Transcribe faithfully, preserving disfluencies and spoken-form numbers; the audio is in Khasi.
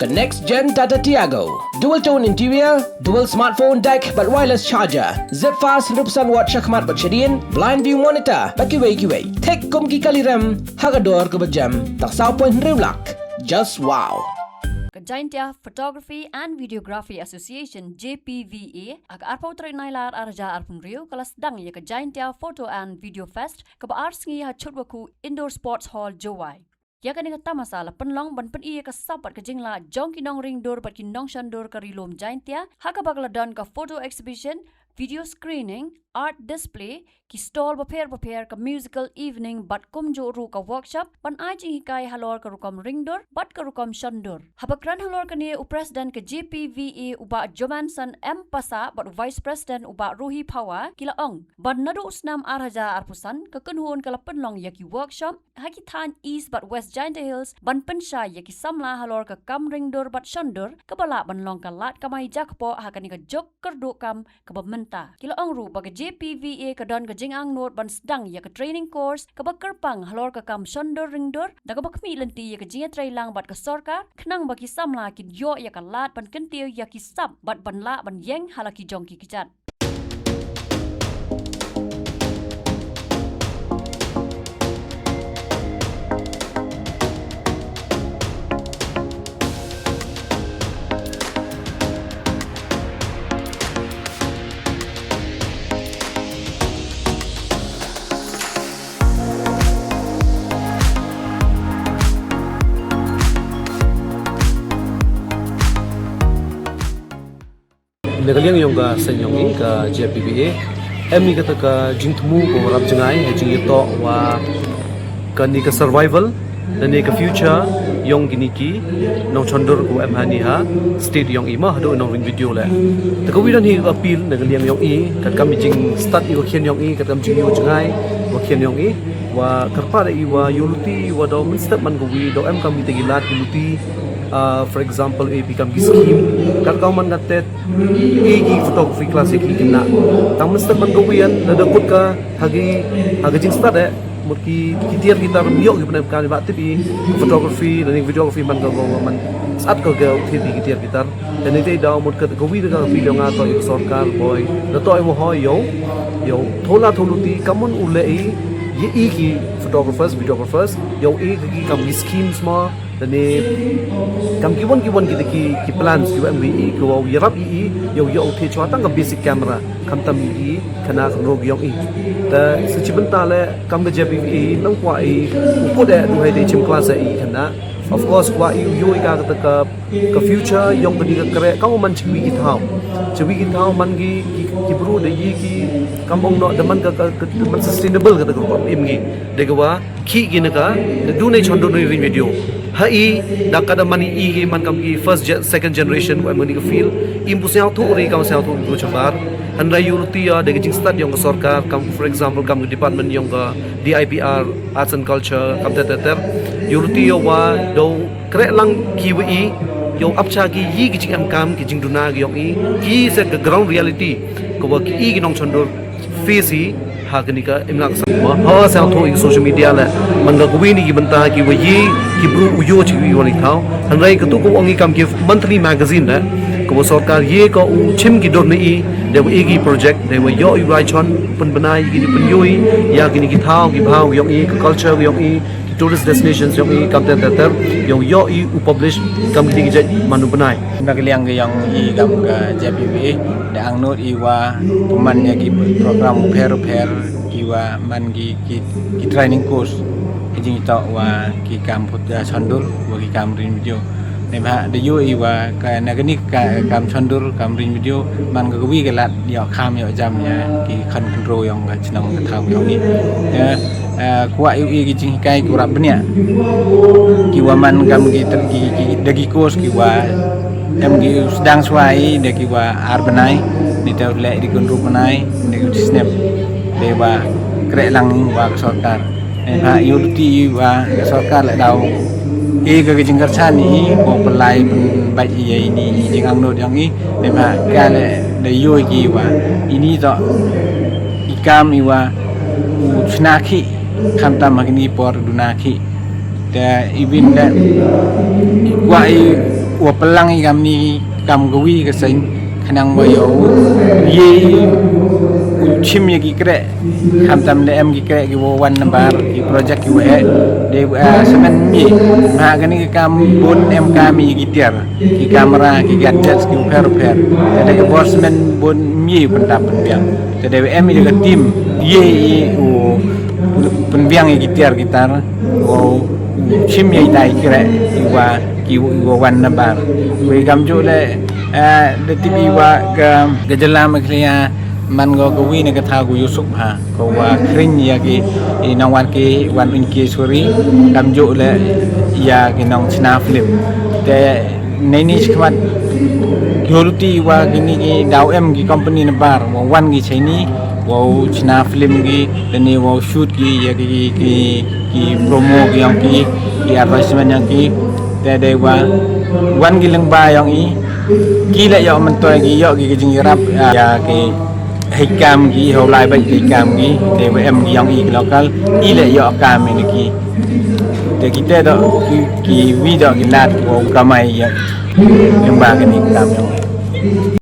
Ka next gen Tata Tiago. Dual tone interior, dual smartphone deck bad wireless charger. Zip fast hynriew percent watt shakhmat bad shadien, blind view monitor bad kiwei kiwei. Thik kum ki kali rem ha ka dor kaba jem tang saw point hynriew lak. Just wow. Ka Jaintia Photography and Videography Association, J P V A, ha ka arphew tarik Nailar ar hajar arphew hynriew ka la sdang ïa ka Jaintia Photo and Video Fest kaba ar sngi ha Chutwakhu Indoor Sports Hall, Jowai. Ïa kane ka tamasa la pynlong ban pyni ïa ka sap bad ka jinglah jong ki nongring dur bad ki nongshon dur ka Ri Lum Jaintia, ha kaba ka la don ka photo exhibition, video screening, art display, ki stall bapher bapher, ka musical evening bad kumjuh ruh ka workshop ban ai jinghikai halor ka rukom ring dur bad ka rukom shon dur. Haba kren halor kane u President ka J P V A u Bah Jomanson M Passah bad u Vice President u Bah Ruhi Phawa ki la ong ba naduh u snem ar hajar arphew san ka kynhun ka la pynlong ïa ki workshop ha ki thaiñ East bad West Jaintia Hills ban pynshai ïa ki samla halor ka kam ring dur bad shon dur kaba lah ban long ka lad kamai jakpoh ha kane ka juk kyrduh kam kaba mynta. Ki la ong ruh ba ka J P V A ka don ka jingangnud ban sdang ïa ka training course kaba kyrpang halor ka kam shon dur ring dur da kaba khmih lynti ïa ka jingïatreilang bad ka sorkar khnang ba ki samla kin ïoh ïa ka lad ban kyntiew ïa ki sap bad ban lah ban ïeng ha la ki jong ki kjat. Na ka liang yong ka seng yong i ka J P V A, em i kata ka jingthmu ko rap jngai ha jingïatoh wa kani ka survival lane ka future yong kini ki nongshon dur ko em hani ha state yong i ma haduh nongring video le. Ta ka wi don hi appeal na ka liang yong i, katkam i jingstad i wa khian yong i, katkam jingïoh jngai wa khian yong i, wa kyrpad i wa ïoh luti wa daw mynstep man ka wi daw em kam kita ki lad ki luti. Ah, for example, i pi kam ki scheme, katkam man ka tet i ki photography class i ki kina. Tang mynstep man ka wi an da da kut ka ha ki, ha ka jingstad eh mut ki, ki tiar ki tar ïoh ki pynem kan ba tip i photography lane videography man ka ko man sat ka ga u tip i ki tiar ki tar. Lane te daw mut ka ka wi da ka wi da nga to i sorkar boi da to i mo ho ïoh ïoh thola tholu ti kamun u le i ye i ki photographers, videographers, ïoh i ki kam ki schemes ma. Lane kam ki wan ki wan ki ki ki plans ki wan wi i ki wa wi rap i i ïoh ïoh u the chwa tang ka basic camera. Khamtam i i khana ka rog yong i. Ta sa chi bynta le kam ka J P V A nang kwah i u kut eh duhai te chim class eh i khana. Of course kwah i u ïoh i ka kata ka ka future yong kani ka kreh kam u man chi wi ki thaw. Chi wi ki thaw man ki ki, ki bru da i ki kam ong no da man ka, ka, ka man sustainable kata ka rukom im ngi. De ka wa khih ki na ka da du ne chon du ne ring video. Ha i da ka da man i ki man kam ki first gen, second generation wa man i ka field. Im pu siaw thu ri kam siaw thu ru chambar. Hynrei ïoh luti ïa da ka jingstad yong ka sorkar kam for example kam ka department yong ka D I P R, Arts and Culture, kam ter ter ter. Ïoh luti ïa wa do kreh lang ki wa i ïoh apcha ki i ki jingem kam ki jingduna ki yong i ki se ka ground reality ka wa ki i ki nongchon dur face i ha kani ka imlang sa ma ha sa tho i social media le man ka kwi ni ki bynta ki wa i ki bru u yo chi wi wa ni thau. Hynrei ka tu ko ong i kam ki monthly magazine le ka wa sorkar ye ka u chim ki dur ni i de wa i ki project de wa yo i rai chon pun bnai ki ni pun yo i ya kini ki thau ki bhau yong i ka culture yong i tourist destinations yong i kam ter ter ter yong yo i u publish kam ki ki jait manu bnai. Na ka liang ka yong i kam ka J P V A da ang not i wa pynman ya ki program pher pher ki wa man ki ki, ki training course ki jing to wa ki kam put da chon dur wa ki kam ring video. Nemha da yo i wa ka na kani ka kam chon dur kam ring video man ka wi ka lat yo kham yo jam ya ki kan control yong ka chnong ka thau yong i. Ya, eh, kwah ïoh i ki jinghikai ki rap bniah. Ki wa man kam ki ter-, ki, ki, da ki course ki wa em ki sdang swai da ki wa ar bnai, ni tau le di kun ru bnai, da ki snem. De wa kreh lang wa ka sorkar. Em ha ïoh luti wa ka sorkar le dau. E ka ka jingkyrchan i ko pelai pun bait i ya ini i jingangnud yong i. Em ha ka le da ïoh ki wa ini to i kam i wa u chna ki khamtam ha kini por duna ki. Te i bin da i kwah i wa pynlang ïa kamni kam kawi ka seng khnang ba ïoh ïa u chim ïa ki kreh, khamtam da em ki kreh ki wa wan nabar ki project ki wa heh. Dei wa semen mi ha kani ka kam bun em kam ïa ki tiar, ki kamera, ki gadgets ki u pher u pher. Ka dei ka bor semen bun mi pyndap pynbiang. Te dei wa em ïa ka team ïa u pynbiang ïa ki tiar ki tar, u chim ïa i tai kreh i wa ki wa wan nabar. Wi kam ju le da tip i wa ka jylla Meghalaya man go ka wi na ka thaw ku yusuk ha ko wa kring ïa ki i nong wan ki wan un ki suri kam ju le ïa ki nong China film. Te nei ni chikmat ki holuti wa kini ki daw em ki company nabar wa wan ki Chinese wa China film ki, te ni wa shoot ki ïa ki ki ki promo ki yang ki ki advertisement yang ki. Te dei wa wan ki lengba yang i ki le ïoh mentoi ki ïoh ki ki jingyarap ïa ki hei kam ki ho lai bai ki kam ki. Dei wa em ki yang i ki local i le ïoh kam ini ki. Te kita do ki wi do ki lad wa kamai ïa lengba kini kam yang i.